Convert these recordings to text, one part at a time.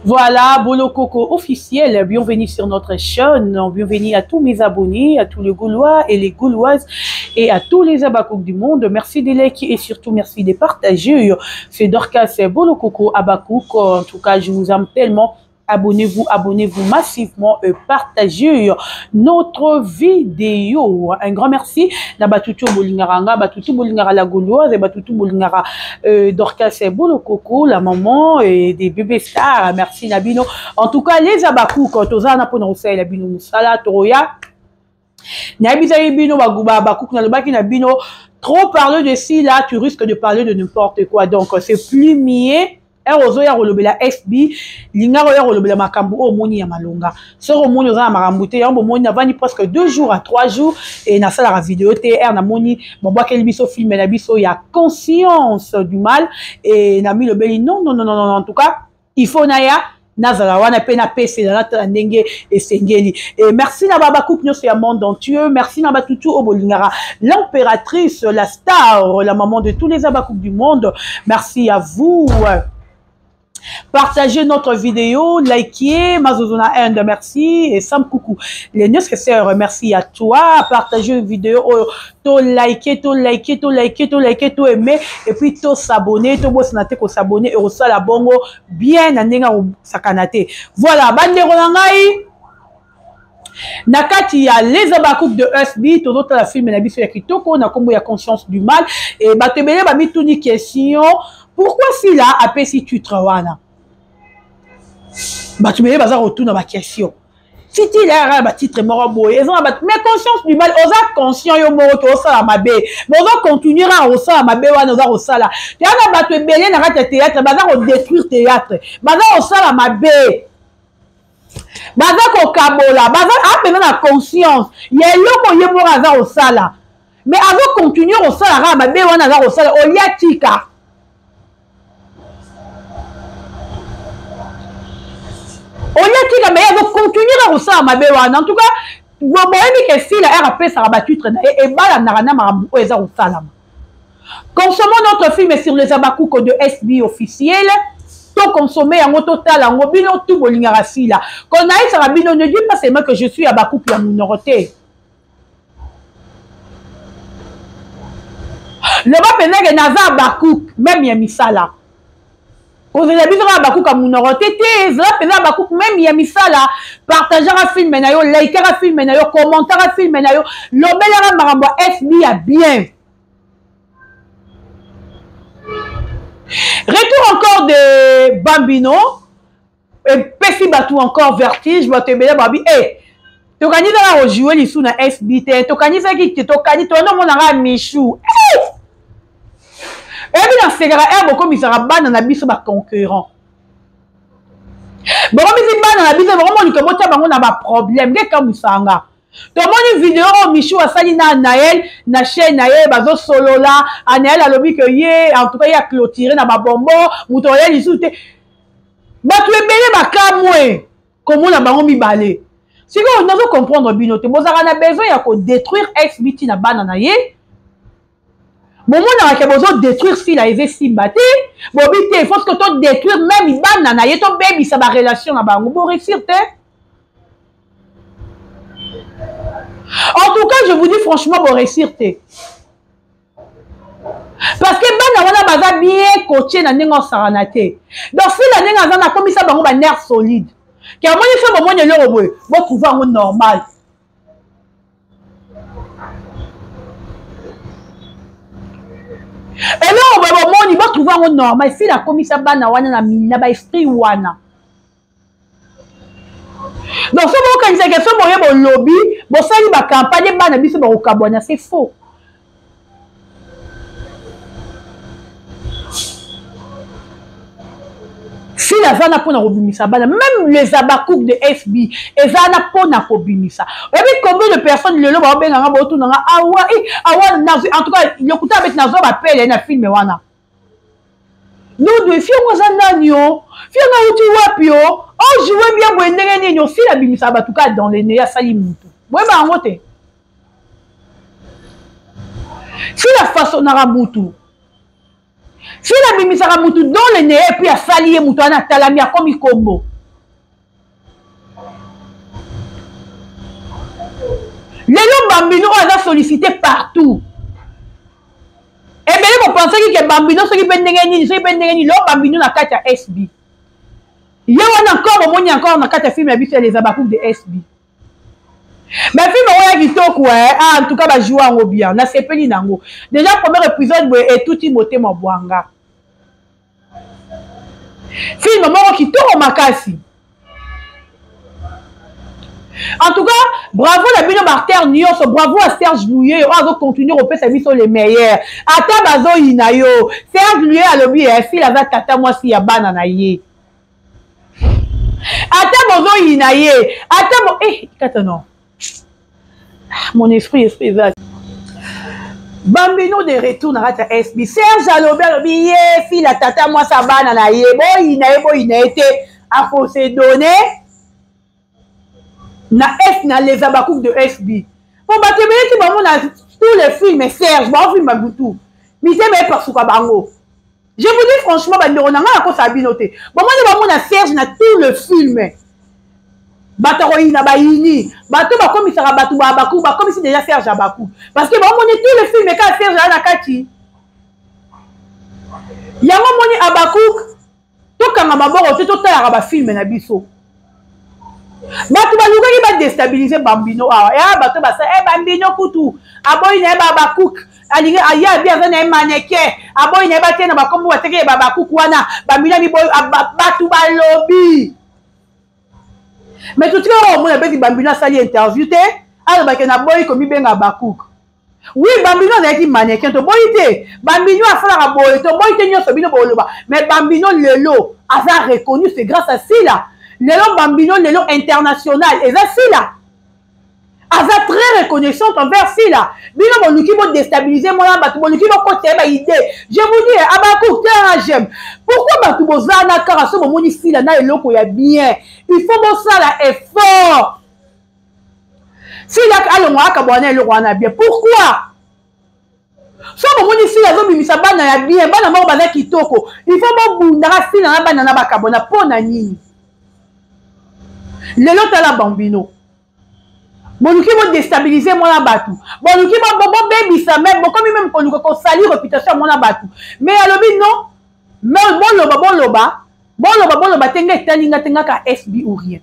Voilà, Bolokoko officiel, bienvenue sur notre chaîne, bienvenue à tous mes abonnés, à tous les Gaulois et les Gauloises et à tous les Abakouk du monde. Merci de liker et surtout merci de partager. C'est Dorcas Bolokoko Abakouk. En tout cas, je vous aime tellement. Abonnez-vous, abonnez-vous massivement et partagez notre vidéo. Un grand merci na batutu bolingara nga, batutu bolingara la Gauloise et batutu bolingara euh, Dorcas Bolokoko, la maman et des bébés stars. Merci na bino. En tout cas, les Abakouk, toza na pona kosalela bino musala toya. Nayebisaki bino bakuku nalobaki na bino trop parler de si là tu risques de parler de n'importe quoi donc c'est plus mieux ere ozoya kolobela fb linga oya kolobela makambo oyo omoni ya malonga soki omoni oza na makambo te yango bomoni navandi presque deux jours à trois jours e nasalaka video te ere namoni babwakeli biso filme na biso ya conscience du mal e namilobeli non non non non en tout cas il faut naya nazala wana mpe napesela natala ndenge esengeli e merci na babakupe nyonso ya monde entier merci na batutu oyo bolingaka l'impératrice la star la maman de tous les abacoupes du monde merci à vous Partagez notre vidéo, likez, Mazozona Inde, merci. Et Sam Coucou, les nécessaires, merci à toi. Partagez une vidéo, oh, to liker, to liker, to liker, to liker, to aimer, et puis to s'abonner, to bosana te ko s'abonner et osala bongo bien na ndenge sakana te. Voilà, bandeko na ngai na kati ya les abakouk de usb tozotala filme na biso ya kitoko na nkombo ya conscience du mal e bato ebele bamituni question pourquoi sila apesi titre wana bato ebele baza kotuna baquestion titi la yaka na batitre moko boye eza na bato mais conscience du mal oza conscient yo moko ke osala mabe mais oza continue kaka kosala mabe wana oza kosala toya na bato ebele na kati ya théâtre baza kodétruire théâtre baza kosala mabe baza kokabola baza apenza na conscience ya eloko ye moko aza kosala mais azocontinue kosala kaka mabe wana aza kosala olia tika olia tika mais azocontinue kaka kosala mabe wana en tout cas boyebi ke sila ere apesaka batitre na ye ebalandaka na makambo oyo eza kosalama Consommons notre film sur les abakuko de SB officiel. To consommer yango to tala yango bino tout bolingaka sila. Konayisaka bino ne dis pas seulement que je suis abakuku ya munoko te. Loba mpenza ke naza abakuku meme ya misala. kozela biso kaka bakuka monoko te te ezala mpenza bakuku meme ya misala partageaka filme na yo likaka filme na yo commentaka filme na yo lobelaka makambo ya fb ya bien retour encore de bambino epesi bato encore vertige bato ebele babi e eh, tokanisaka kojoue lisu na fb te tokanisaki te tokani toyanda omonaka michou eh! eyebi nasekaka ere bokomisaka bana na biso baconcurrent bokomisi bana na biso bokomolika botya bango na baproblème nde ekamwisaka nga tomoni video oyo michou asali na anael na chaîne na ye bazosolola anael alobi ke ye en tout cas ye aclotire na babombo moto oya lisusu te bato ebele bakamwe komona bango mibale sikoyo nazo comprendre bino te bozalaka na besoin ya kodétruire xbt na bana na ye bomonaka ke bozo détruire sila eza esimba te bobi te faut que to détruire meme bana na ye tobebisa barelation na bango boréussir te en tout cas je vous dis franchement boréussir te parce que bana wana baza bien coache na ndenge osakana te donc sila ndenge aza nakomisa bango banerf solide ke amoni so bomoni eloko boye botrouve yango normal eloko boye bomoni botrouve yango normal sila akomisa bana wana na baesprit wana donc so bokanisaka so boye bolobi bosali bacampagne bana biso bakokabwana c'est faux sila aza na mpona kobimisa bana même les abacouk de fb eza na mpona kobimisa oyebi combien de personnes lelo baobenganga baotunanga awa eh, awa en tout cas lokuta abeti nazwa bapele na filme wana Dodo fiongo aza nani o fiongo awuti wapi o ojoue bien boye ndenge nini osila abimisaka bato kaka dans le nez asali mutu boyeba yango te sila fasonaka mutu sila abimisaka mutu dans le nez epuis asali ye mutu wana atalami akomi kombo. Bambino oyo aza sollicité partout. Ebele bopensaki ke Bambino soki mpe ndenge nini, soki mpe ndenge nini, lelo Bambino na kati ya SB. Ye wana encore bomoni encore na kati ya film ya biso ya les Habacucs de SB. Mais film oyo ya kitoko eh, ah, en tout cas ba jouer yango bien, nasepeli nango. Déjà premier épisode boye etuti motema bwanga. Film moko kitoko makasi. En tout cas, bravo na bino ba nyonso, bravo à Serge Louye oyo azo continuer kopesa biso les meilleurs. Ata bazoyina yo. Serge Louye alobi eh, Sila aza tata mwasi ya bana na ye. Ata bozoyina ye, ata bo eh kata non. Ah, mon esprit esprit eza Bambino de retour na kati ya SB. Serge alobi alobi ye Sila tata mwasi ya bana na ye, boyina ye boyina ye te, akose donner na S na les Habacucs de SB. Po bato ebele ti bamona tous les films Serge baofilma butu mitema epasuka bango. Je vous dis franchement bandeko na ngai nakosala bino te. Bomoni bamona Serge na tout le film. Bato akoyina bayini, bato bakomisaka bato ba Habacuc bakomisi déjà Serge Habacuc parce que bamoni tout le film kaka Serge aza na kati. Yango moni Habacuc tokanga maboko te, totalaka bafilme na biso. Bato balukaki badestabilize Bambino awa ya bato basa e Bambino kutu aboyi na ye ba Habacuc alingi aye abi aza na ye mannequin aboyi na ye batie na bakombo bateki ye ba Habacuc wana Bambino amiboyi bato balobi. Mais totika oyo omona beti Bambino asali interview te alobaki naboyi komibenga Habacuc. Oui, Bambino azalaki mannequin, toboyi te. Bambino asalaka boye, toboyi te nyonso bino boloba. Mais Bambino lelo aza reconnu, c'est grâce à Sila. Lelo Bambino lelo international, eza Sila. Aza très reconnaissante envers Sila. Bino boluki bo déstabiliser mwana bato, boluki bo kotisa ye ba idée. Je vous dis, Habacuc, tiens j'aime. Pourquoi bato bozana kaka so bomoni Sila na eloko ya bien? Il faut bosala effort. Sila alongwa akabwana na eloko wana bien. Pourquoi? So bomoni Sila azobimisa bana ya bien, bana moko baza kitoko, il faut bobundaka Sila na bana na bakabwana mpo na nini? Lelo tala Bambino boluki bodestabilize mwana bato, boluki bobebisa meme, bokomi meme koluka kosali réputation ya mwana bato. Mais alobi non, mais boloba boloba boloba boloba te, nga etali nga te, nga ka SB ou rien.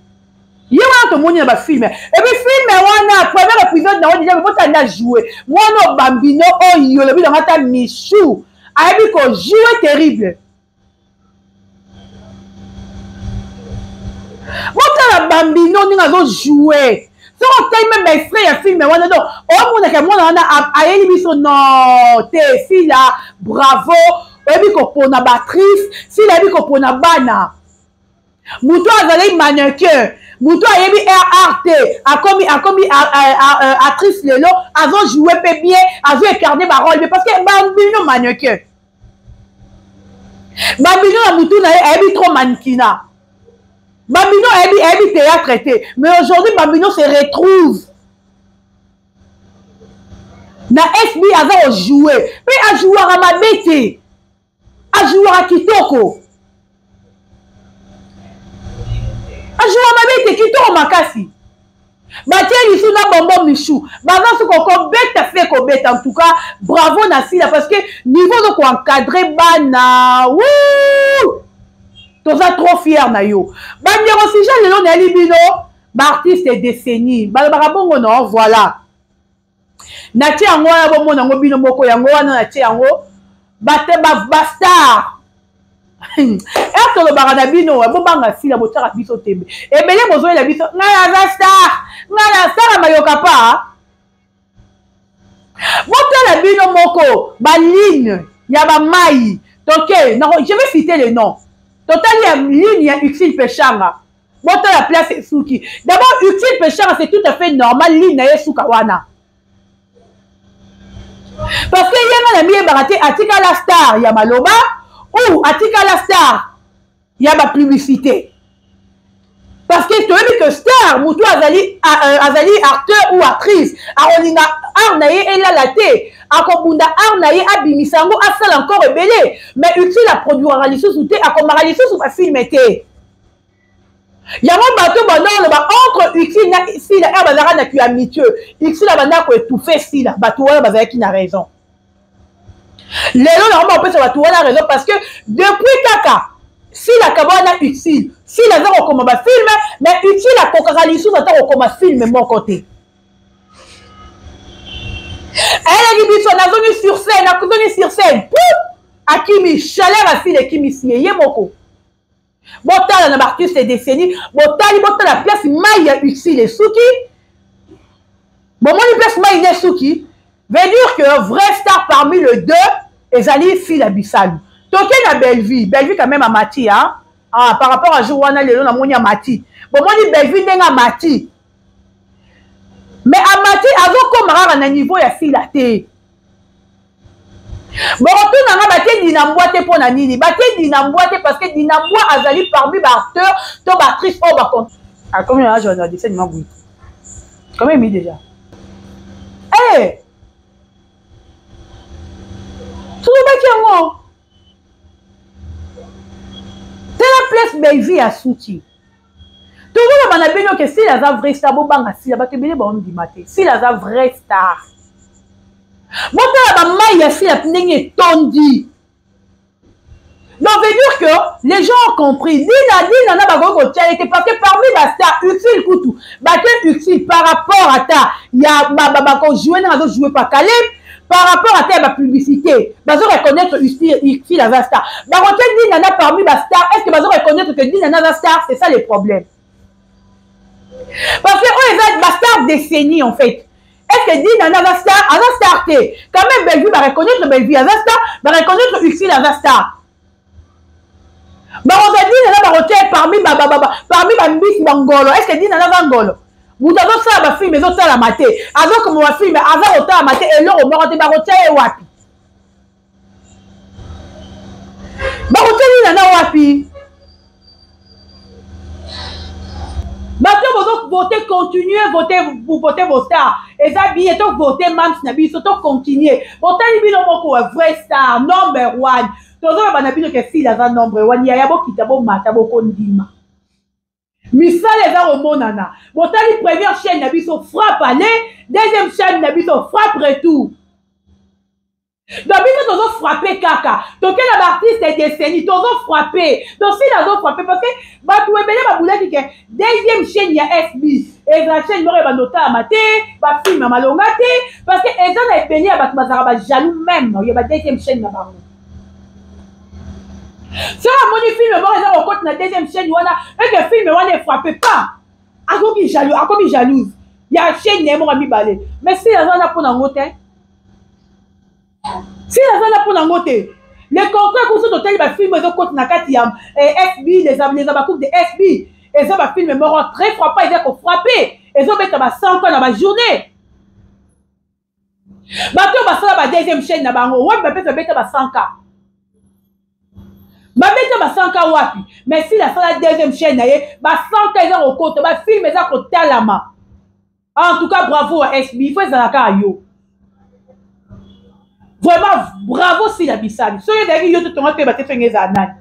Ye wana tomoni na bafilme, epuis filme wana premier épisode nango déjà botanda joue mwana Bambino oyo olobi nango ata Michou ayebi kojoue terrible. Botala Bambino ndenge azojoue, soki otali meme baextrait ya filme wana, donc omonaka mwana wana ayeli biso non te. Sila bravo, oyebi kopona baactrice, Sila ayebi kopona bana. Moto azali mannequin, moto ayebi RRT, akomi akomi actrice lelo, azojoue mpe bien, azo incarner ba rôle bien parce que Bambino mannequin, Bambino na mutu na ye ayebi trop mannequinat. Bambino ayebi ayebi théâtre te, mais aujourd'hui Bambino se retrouve na SB, aza kojoue mpe ajouaka mabe te, ajouaka kitoko, ajouaka mabe te, kitoko makasi. Batie lisu na bonbon Michou baza soki okobeta fe kobeta. En tout cas bravo na Sila parce que niveau ozo koencadre bana, wuu, toza trop fier na yo. Bandeko sujet lelo nayeli bino baartiste décennie balobaka bongo non, voilà natie yango wana bomona yango bino moko, yango wana natie yango bate bastar ere tolobaka na bino bobanga Sila, botiaka biso tembe ebele, bozoyela biso ngai naza star, ngai na star ya mayoka pa. Botala bino moko baligne ya bamai toke, je vais citer les noms. Totali ya ligne ya Uxil Peshanga, botala place esuki. D'abord Uxil Peshanga, c'est tout à fait normal ligne na ye esuka wana parce que ye nga na miyebaka te atikala star ya maloba ou atikala star ya bapublicité, parce que toyebi que star motu azali, azali acteur ou actrice akolinga art na ye elala te, akobunda art na ye abimisa yango asala encore ebele. Mais Utile aproduiraka lisusu te, akomaka lisusu bafilme te. Yango bato banda koloba entre Ursule na Sila awa bazalaka na amitié, Ursule abanda koétouffe Sila, bato wana bazalaki na raison. Lelo nango bakopesa bato wana raison parce que depuis kaka Sila akabwana na Ursule, Sila aza kokoma bafilme, mais Ursule akokaka lisusu ata kokoma filme moko te. Ayelaki biso nazongi sur scène, nazongi sur scène, akimi chaleur asila ekimisi ye ye moko. Botala na baartiste décennie, botali, botala place mai ya Ursule esuki, bomoni place mai nde esuki, veut dire que vrai star parmi les deux ezali Sila Bisalu. Toke na Bellevue, Bellevue quand même amati, hein? Ah, par rapport à jour wana lelo namoni amati, bomoni Bellevue ndenge amati, mais amati azokoma kaka na niveau ya Sila te. Bokotuna nga batie Dinambwa te mpo na nini? Batie Dinambwa te parce que Dinambwa azali parmi baacteur to baactrice oyo bakon akomi na age ya 17 mabwi combien mi déjà eh tolobaki yango tala place Bellevue asuki. Tozoloba na bino ke Sila aza vrai star, bobanga Sila, bato ebele baondima te Sila aza vrai star. Botala bamai ya Sila ndenge etondi. Donc veut dire que les gens ont compris. Dina, Dina na bakoki kotia ye te parce que parmi ba stars Ursule kutu batie Ursule par rapport ata ya bakojouer ndenge azojouer pa Caleb, par rapport ata ya bapublicité bazo reconnaître Ursule, Ursule aza star. Bakotia Dina na parmi ba stars, est-ce que bazo reconnaître que Dina na aza star? C'est ça le problème. Parce que oyo eza ba star décennie en fait. Est-ce que Dina na aza star? Aza star te. Quand même Bellevue ba reconnaître Bellevue aza star, ba reconnaître Ursule aza star. Bakozwa Dina na bakotia parmi ba ba ba parmi ba mbisi ba ngolo. Est-ce que Dina na aza ngolo? Moto azosala ba film ezosalama te, azokoma ba film aza kotalama te, eloko moko te, bakotia ye wapi? Bakotia Dina na wapi? Bato bozo voter, continuer voter, vous votez vos stars. Eza bien, to voter mams na biso, to continuer. Botali bino moko wa vrai star number 1. Tozoloba na bino ke Sila aza number 1. Yaya bokita bomata bokondima. Misala eza komonana. Botali première chaîne na biso frappe aller, deuxième chaîne na biso frappe retour. Donc biso tozo frapper kaka, toke na ba artiste décennie tozo frapper. Donc si nazo frapper parce que bato ebele babulaki ke deuxième chaîne ya SB eza chaîne moko ya bando otalama te, ba film ya malonga te, parce que eza na ebele ya bato bazalaka ba jaloux même ya ba deuxième chaîne na bango. Soki amoni film moko eza kokota na deuxième chaîne wana, eke film wana efrappe pas, akoki jaloux, akomi jalouse ya chaîne na ye moko ya mibale. Mais si aza na mpo na yango te, si aza na mpo na yango te, le contraire kuso totali ba film ezokota na kati ya SB, les abakouk de SB eza ba film moko très frappant, eza kofrappe, ezobeta ba 100 ans na ba journée. Bato oyo basala ba deuxième chaîne na bango wapi bapesa babeta ba 100 k, babeta ba 100 k wapi? Mais si asala deuxième chaîne na ye, ba 100 k eza kokota, ba film eza kotalama. En tout cas bravo à SB, il faut ezala kaka yo. Vraiment bravo Sila Bisalu. Soki ezalaki yo te tonga toyeba te soki ezala nani.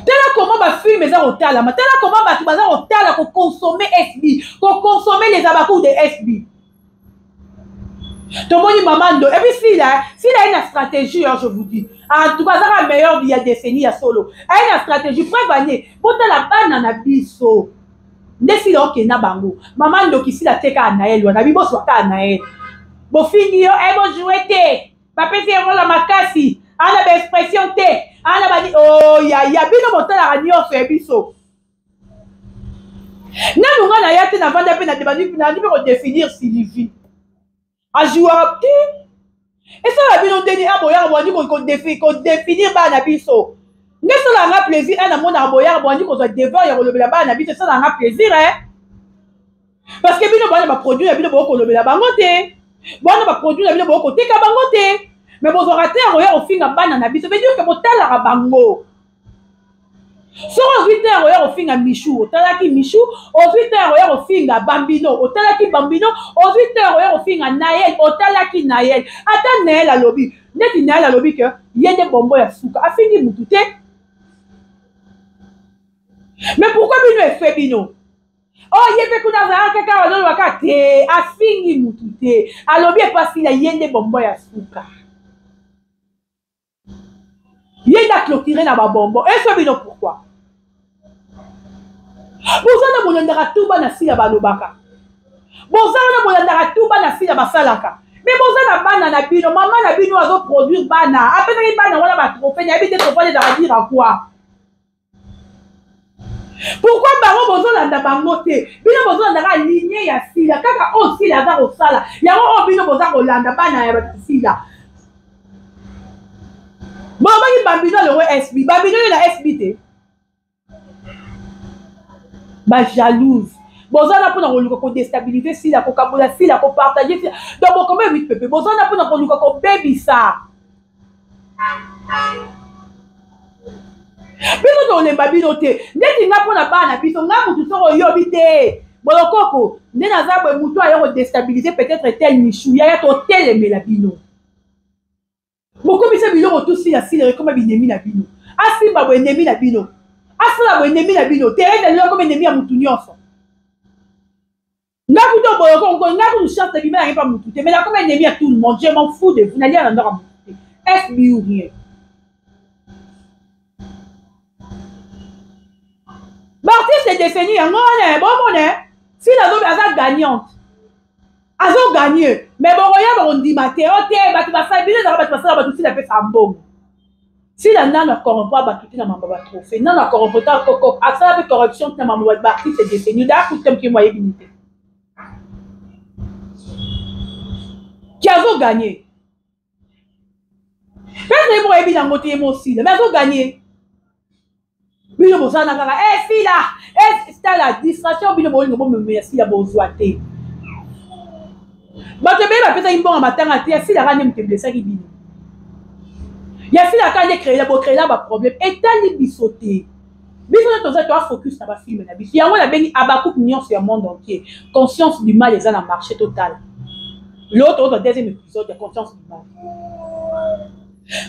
Tala comment ba film eza kotalama, tala comment bato baza kotala kokonsome SB, kokonsome les abakou de SB. Tomoni mama ndo, et puis Sila, Sila ye na stratégie, hein, je vous dis. En tout cas, azaka meilleur ya décennie ya solo. Aye na stratégie, preuve année, botala bana na biso. Nde Sila okenda bango. Mama ndoki Sila teka Anaël wana, biboso aka Anaël. Bofingi yo, eh bo jouer te. Bapesi ye rôle ya makasi, ana ba expression te, ana ba di, oh ya ya bino botalaka nyonso ya biso. Nanu nga na ya te, navanda mpe na debandi, nandi mpe kodéfinir Sylvie. Ajouaka te. Esala bino ndeni a boyaka bwandi kodéfinir bana na biso. Nde esalaka nga plaisir, a namonaka boyaka bwandi kozwa devoir ya kolobela bana na biso, esalaka nga plaisir, eh? Parce que bino bana ba produit na bino bokolobela bango te. Bana ba produit na bino bokoteka bango te. Mais bozwaka te ya koya kofinga bana na biso. Veut dire que botalaka bango. Soki ozwi te ya koya kofinga Michou, otalaki Michou, ozwi te ya koya kofinga Bambino, otalaki Bambino, ozwi te ya koya kofinga Naël, otalaki Naël. Ata Naël alobi, neti Naël alobi ke ye nde bombo ya suka, afingi mutu te. Mais pourquoi bino efe bino? Oh, ye mpe kuna azalaka kaka bazolobaka te, afingi mutu te, alobi epa Sila ye nde bombo ya suka. Ye nde aclotire na babombo. Efe bino pourquoi? Boza na bolandaka tu bana Sila balobaka. Boza wana bolandaka tu bana Sila basalaka. Mais boza na bana na bino, mama na bino azo produire bana. Apesaki bana wana ba trophée, nayebi te trophée ezalaka dire à quoi? Pourquoi bango bozolanda bango te? Bino bozolanda kaka lignée ya Sila, kaka oyo Sila aza kosala. Yango oyo bino boza kolanda bana ya bato Sila. Bolobaki Bambino alongwe SB, Bambino ye na SB te. Ba jalouse. Boza na mpona koluka kodestabilize Sila, kokabola Sila, kopartage Sila. Donc bokomi 8 pepe. Boza na mpona koluka kobebisa. Biso tolemba bino te. Neti nga mpona bana biso, nga mutu soko oyobi te. Bolokoko, nde naza boye mutu aye kodestabilize peut-être tel Michou, yaya totelemela bino. Bokomisa biloko tout Sila Sila ekoma binemi na bino. Asimba bo ennemi na bino. Asala bo ennemi na bino. Therese lelo akoma ennemi ya mutu nyonso. Nga kutu boloko ngo nga kutu chance bima na ngepa mutu te mais nakoma ennemi ya tout le monde. Je m'en fous de vous. Nalia na ndaka mutu te. FB ou rien. Ba artiste décennie yango wana bomona Sila azobi aza gagnante. Azo gagner mais bokoya bokondima te o te bato basala bino ezalaka bato basala bato Sila apesa mbongo. Sila nano acorrompre bato te na mambo ba trophée, nano acorrompre ta koko asala mpe corruption te na mambo ba artiste décennie da kutu te mokimo ayebi ni te ki azo gagner. Pese ye moko ayebi nango te ye mo Sila mais azo gagner. Bino bozala kaka eh Sila eh tala distraction bino bolingo bomemela Sila bozwa te. Bato ebele bapesaki mbongo matanga te ya Sila kaka nde moto eblesaki bino. Ya Sila kaka nde créela bo créela ba problème etali biso te. Biso nde toza toa focus na ba film na biso. Yango nabengi Habacuc nyonso ya monde entier. Conscience du mal eza na marché total. L'autre autre deuxième épisode ya conscience du mal.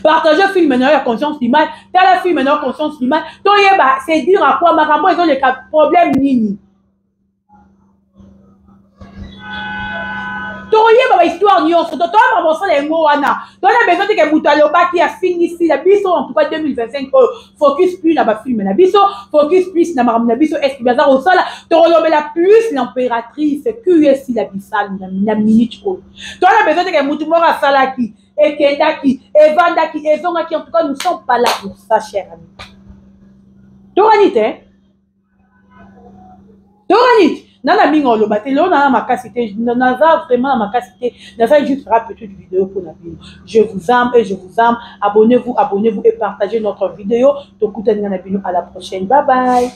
Partager film na yo ya conscience du mal, tala film na yo conscience du mal, toyeba c'est dire à quoi makambo ezoleka problème nini. Toyeba ba histoire nyonso, to toyeba bosala yango wana. Toyeba besoin te ke moto alobaki afingi Sila biso en tout cas 2025 oyo focus plus na ba film na biso, focus plus na makambo na biso est-ce que baza kosala, tokolobela plus l'impératrice qui est Sila Bisalu na minute oyo. Toyeba besoin te ke moto moko asalaki ekendaki evandaki ezongaki, en tout cas nous sommes pas là pour ça cher ami. Tokani te? Tokani te? Nana mingi oloba te, lelo nana makasi te, naza vraiment na makasi te, naza juste faire petite vidéo pour na bino. Je vous aime et je vous aime. Abonnez-vous, abonnez-vous et partagez notre vidéo. Tokutani na bino à la prochaine. Bye bye.